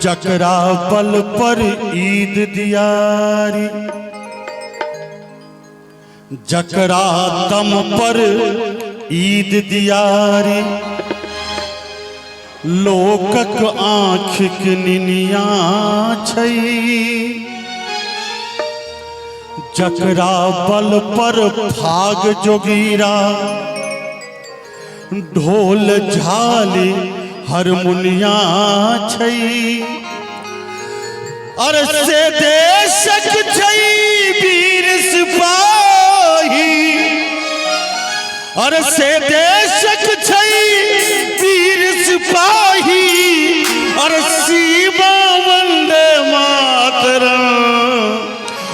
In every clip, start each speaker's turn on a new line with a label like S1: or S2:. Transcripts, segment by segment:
S1: जकरा बल पर ईद दियारी, जकरा दम पर ईद दियारी, लोकक आँखिक निनिया छै। जकरा बल पर फाग जोगीरा, ढोल झाली हरमुनिया छै। अरे से देशक छै वीर सिपाही, अरे से देशक छै वीर सिपाही, अरे सीमा वंदे मातरम।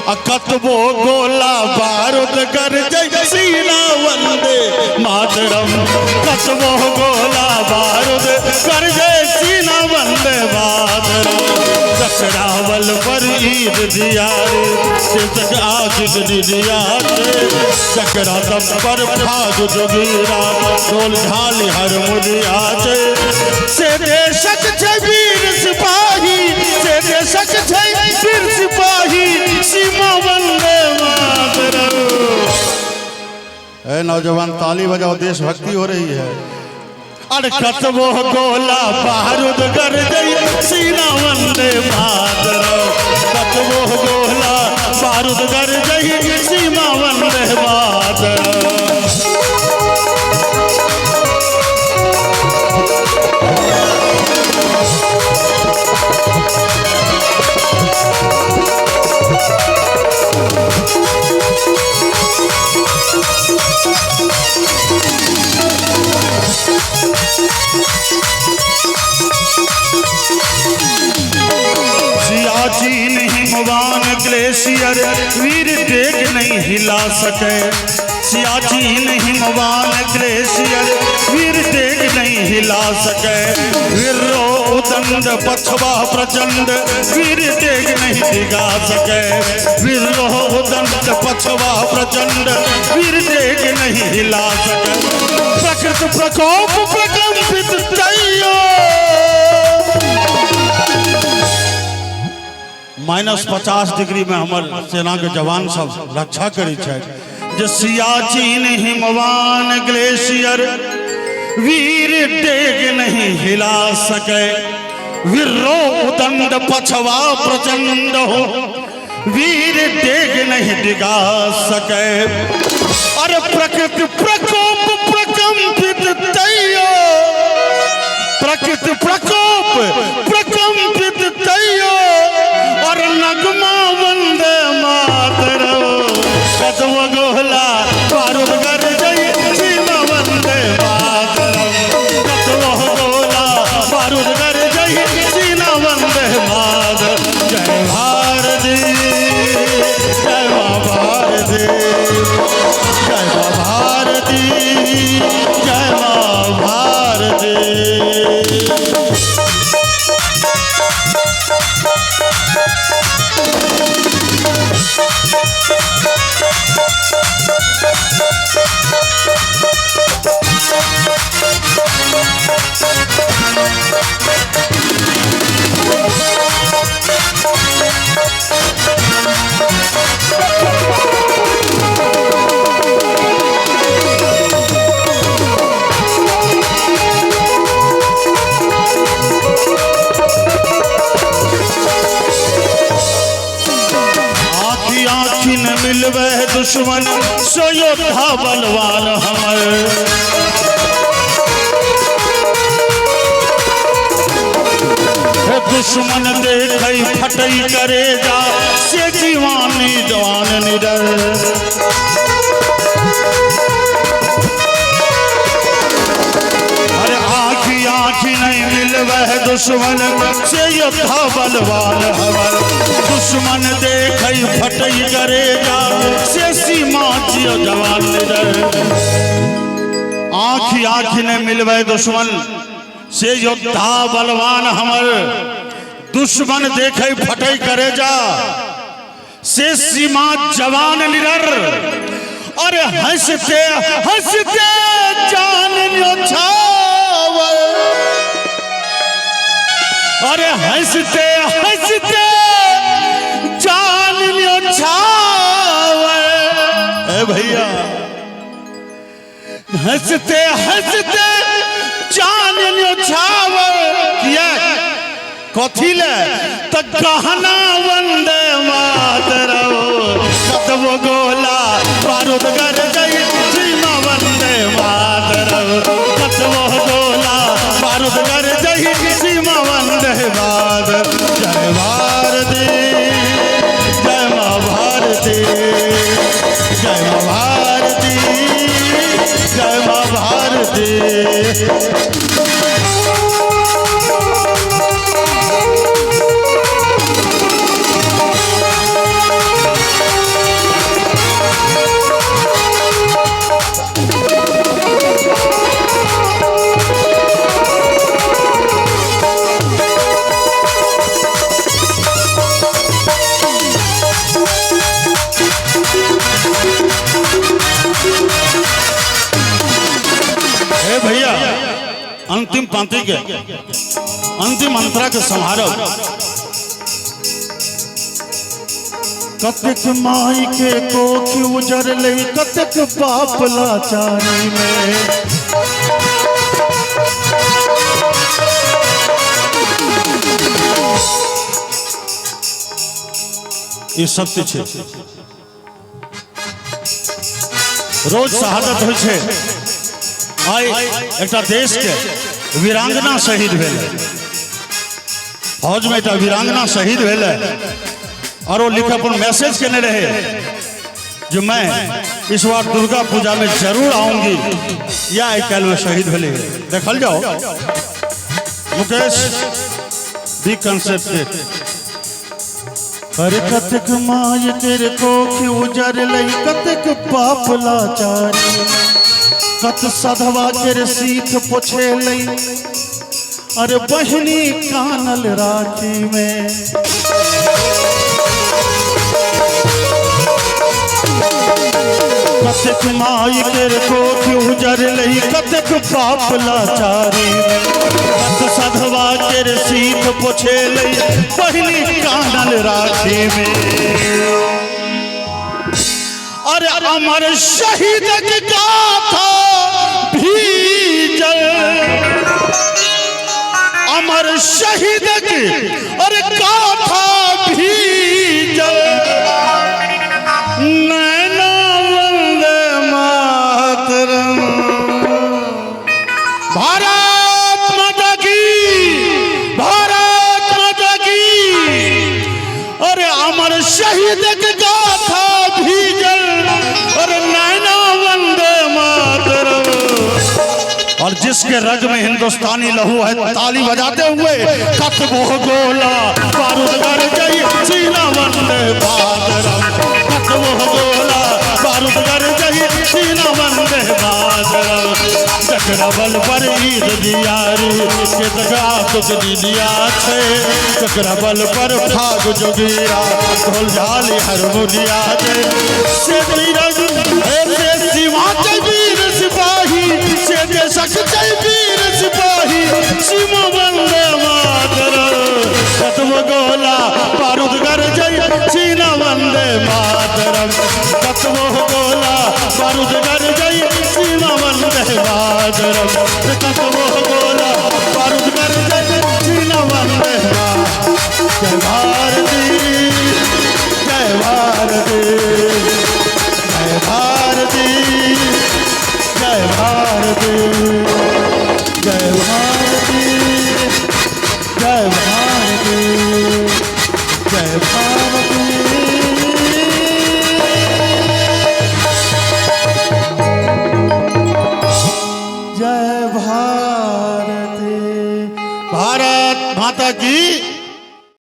S1: आ कतबो गोला बारूद गरजै सीना वंदे मातरम। कतबो गोला बारूद गरजै सीना वंदे मातरम। जकरा बल पर ईद दियारे, देशक आशिक दिया जकरा दम पर भाग जोगीरा, ढोल झाली हरमुनिया छै। से देशक छै वीर सिपाही, से देशक छै वीर सिपाही, सीमा वंदे मातरम। ए नौजवान ताली बजाओ, देशभक्ति हो रही है। अरे कतबो गोला बारूद गरजै सीना वंदे मातरम। कतबो गोला बारूद गरजै सीमा वंदे मातरम। सियाचीन हिमवान ग्लेशियर वीर डेग नहीं हिला सके। सियाचीन हिमवान ग्लेशियर वीर डेग नहीं हिला सके। वीरो उदंड पछवा प्रचंड वीर डेग नहीं डिगा सके। वीरो उदंड पछवा प्रचंड वीर डेग नहीं हिला सके। प्रकृत प्रकोप प्रकंपित तैयो। -50 डिग्री में हमर सेना के जवान सब रक्षा करै छथि। जे सियाचीन हिमवान ग्लेशियर वीर डेग नहीं हिला सके। वीरो उदंड पछवा प्रचंड हो वीर डेग नहीं डिगा सके। अरे प्रकृति प्रकोप प्रकंपित तैयो, प्रकृति प्रकोप प्रकंपित तैयो, और नगमा वंदे मातरम। कतबो गोला बारूद गरजै सीमा वंदे मातरम। कतबो गोला बारूद गरजै सीना वंदे मातरम। जय भारती, जय मां भारती, जय मां भारती, जय मां भारती। आखी आखी न मिलवे दुश्मन सो योद्धा बलवान हमर। दुश्मन देखै फटै करे जा से जीवानी जवान निडर। अरे आखी आखी नहीं मिलवे दुश्मन से योद्धा बलवान हमर। दुश्मन देखै फटै करे जा से सीमा जियो जवान निडर। आखी आखी नहीं मिलवे दुश्मन से योद्धा बलवान हमर। दुश्मन देखे फटे करे जा से सीमा जवान निडर। अरे हंसते हंसते जान न्योछावर। अरे हंसते हंसते जान लियो छावे। ए भैया हंसते हंसते जान लियो छावे किया कथी ले त गहना वंदे मातरम कतबो गोला बारूद गरजै सीमा वंदे मातरम कतबो गोला बारूद गरजै सीमा वंदे मातरम। जय भारती जय मां भारती जय मां भारती जय मां भारती। हे भैया अंतिम पांति के अंतिम अंतरा के संहारब। कतेक माई के कोख उजरलै कतेक बाप लाचारी में। ई सत्य छै, रोज शहादत होइ छै। आइ एकटा देश के वीरांगना शहीद भेल, फौज में एकटा वीरांगना शहीद भेल और वो लिख अपन मैसेज केने रहे जो मैं इस बार दुर्गा पूजा में जरूर आऊंगी, या आइ काल्हि में शहीद भेलै। देखल जाओ मुकेश बी कंसेप्ट के। अरे कतेक माय तेरे कोख उजरलै कतेक बाप लाचारी कत सधवा के सीख पोछेलै अरे बहिनी कानल राखी में। कतेक माई के कोख उजरलै कतेक बाप लाचारी कत सधवा के सीख पोछेलै बहिनी कानल राखी में। अरे अमर शहीद के गाथा भीजल अमर शहीद के अरे गाथा भीजल नैना वंदे मातरम। भारत माता की, भारत माता की। अरे अमर शहीद के गाथा भीजल अरे नैना वंदे मातरम। और जिसके रग में हिंदुस्तानी लहू है ताली बजाते हुए कतबो गोला बारूद गरजै सीना वंदे मातरम। कतबो गोला बारूद गरजै सीना वंदे मातरम। जकरा बल पर ईद दियारी के तकरा तुक दिया छै जकरा बल पर फाग जोगीरा ढोल झाली हारमोनिया छै से से सीमा के वीर सिपाही से देशक के वीर सिपाही सीमा वंदे मातरम। कतबो गोला बारूद गरजै सीना वंदे मातरम। कतबो गोला बारूद गरजै सीना वंदे मातरम। कतबो गोला बारूद गरजै सीना वंदे मातरम। जय भारती जय भारती जय भारती जय भारती जय भारती जय भारती जय भारती। जय भारती। भारत माता की।